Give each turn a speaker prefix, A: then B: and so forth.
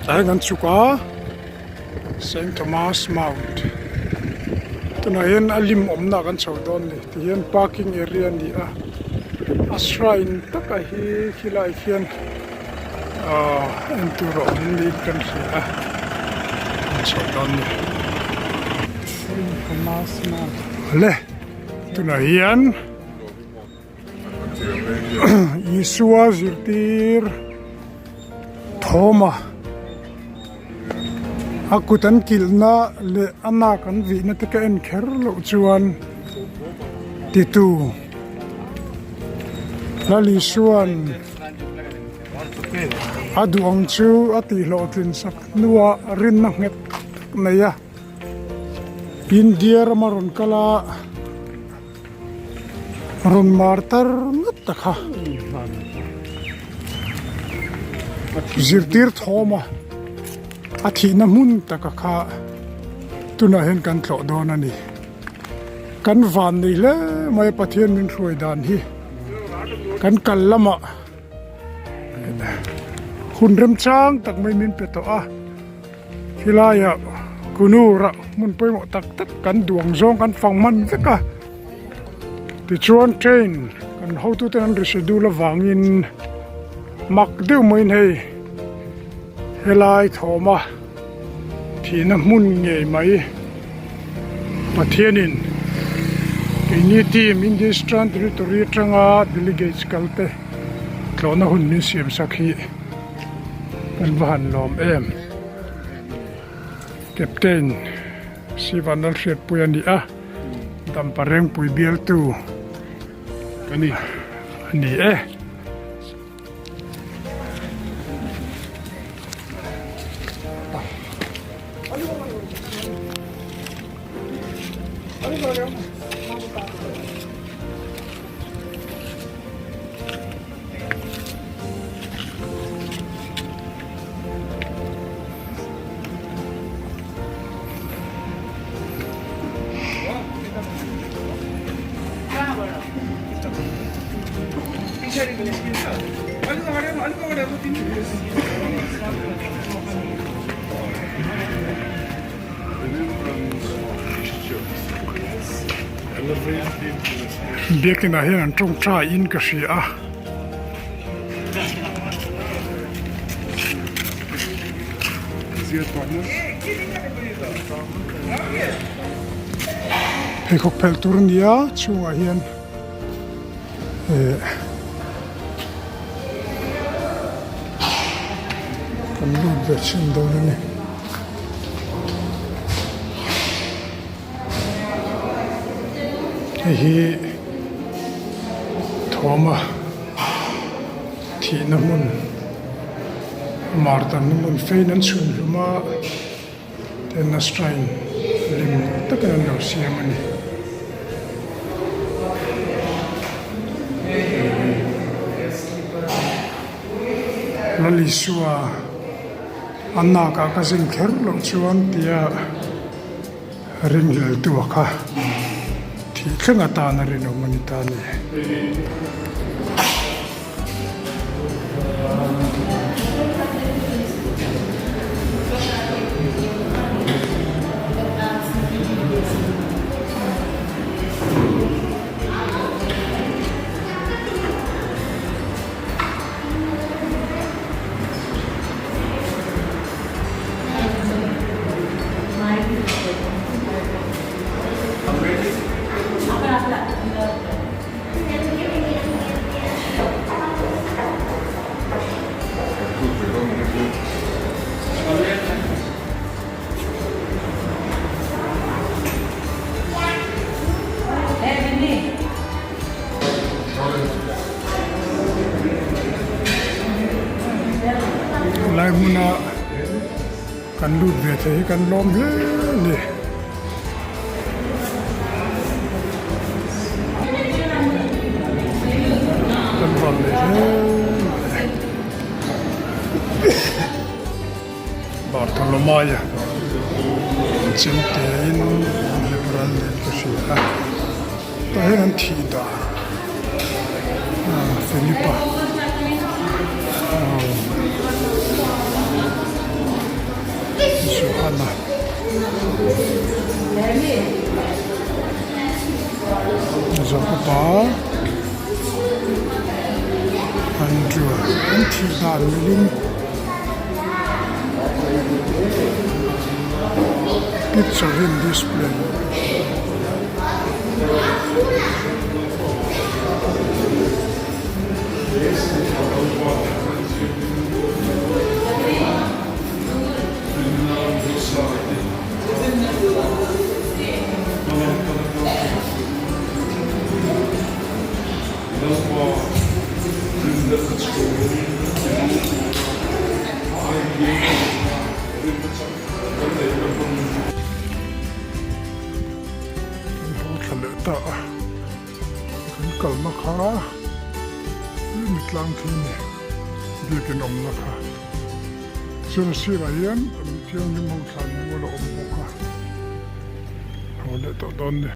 A: Tlai kan chhuk a Saint Thomas Mount tunah hian a lim awmna kan chho dawn a ni tihian parking area a ni a a shrine taka hi khilai khian ahh entur a awm niin kan hria a kan chho dawn a ni.
B: Saint Thomas Mount.
A: Awle tunah hian. Isua zirtir thawma a kut an kilhna leh a nak an vihna te ka en kher loh chuan titu Lal Isua'n a duh ang chu a tihhlawhtlin sak hnuah rinna nghet tak nei a India rama rawn kal a. Rawn mar tar ngat ta kha zirtir thawm a a thihna hmun taka kha tunah hian kan tlawh dawn a ni kan van nei hle mai a Pathian min hruai dan hi kan kal lamah hun remchang tak mai min pe tawh a. Helaiah Kunur ah hmun pawimawh tak tak kan duang zawng kan fang hman vek a tichuan train kan hotute an reschedule avangin mak deuh maiin hei helai thawma thihna hmun ngei mai Pathianin keini team India Eastern Territory atanga delegates kal te tlawhna hun min siam sak hi. Kan va han lawm em. Captain Sivan Lalhriatpui a ni a, Dampa Rengpui bialtu a ni a ni e. Biakin ah hian an tawngtai in ka hria a. Pheikhawk phelh tur a ni a chhungah hian eh kan lut ve chhin dawn a ni. Hei hi thawma thihna hmun mar tanna hmun fein an chhun hlum a ten a shrine lim takin an lo siam a ni. Lalisua a nakah ka zin kher loh chuan tia. Rinhleltu a kha thih thleng atana rinawm a ni ta a ni. Lai hmuna kan lut ve thei hi kan lawm hle a ni. Kan van leh hle mai. Bartholomaia chemte in liberal nen ka hria a. Tah hian an thih dan Philipa. a. Jacob-a Andrew an thih dan milin picture hi an display. Kan haw thla leh ta a, kan kalna kha mi tlang khi a ni biakin awmna kha. Chuan a sirah hian mi thianghlim ho thlan mual a awm bawk a, haw leh tawh dawn a ni.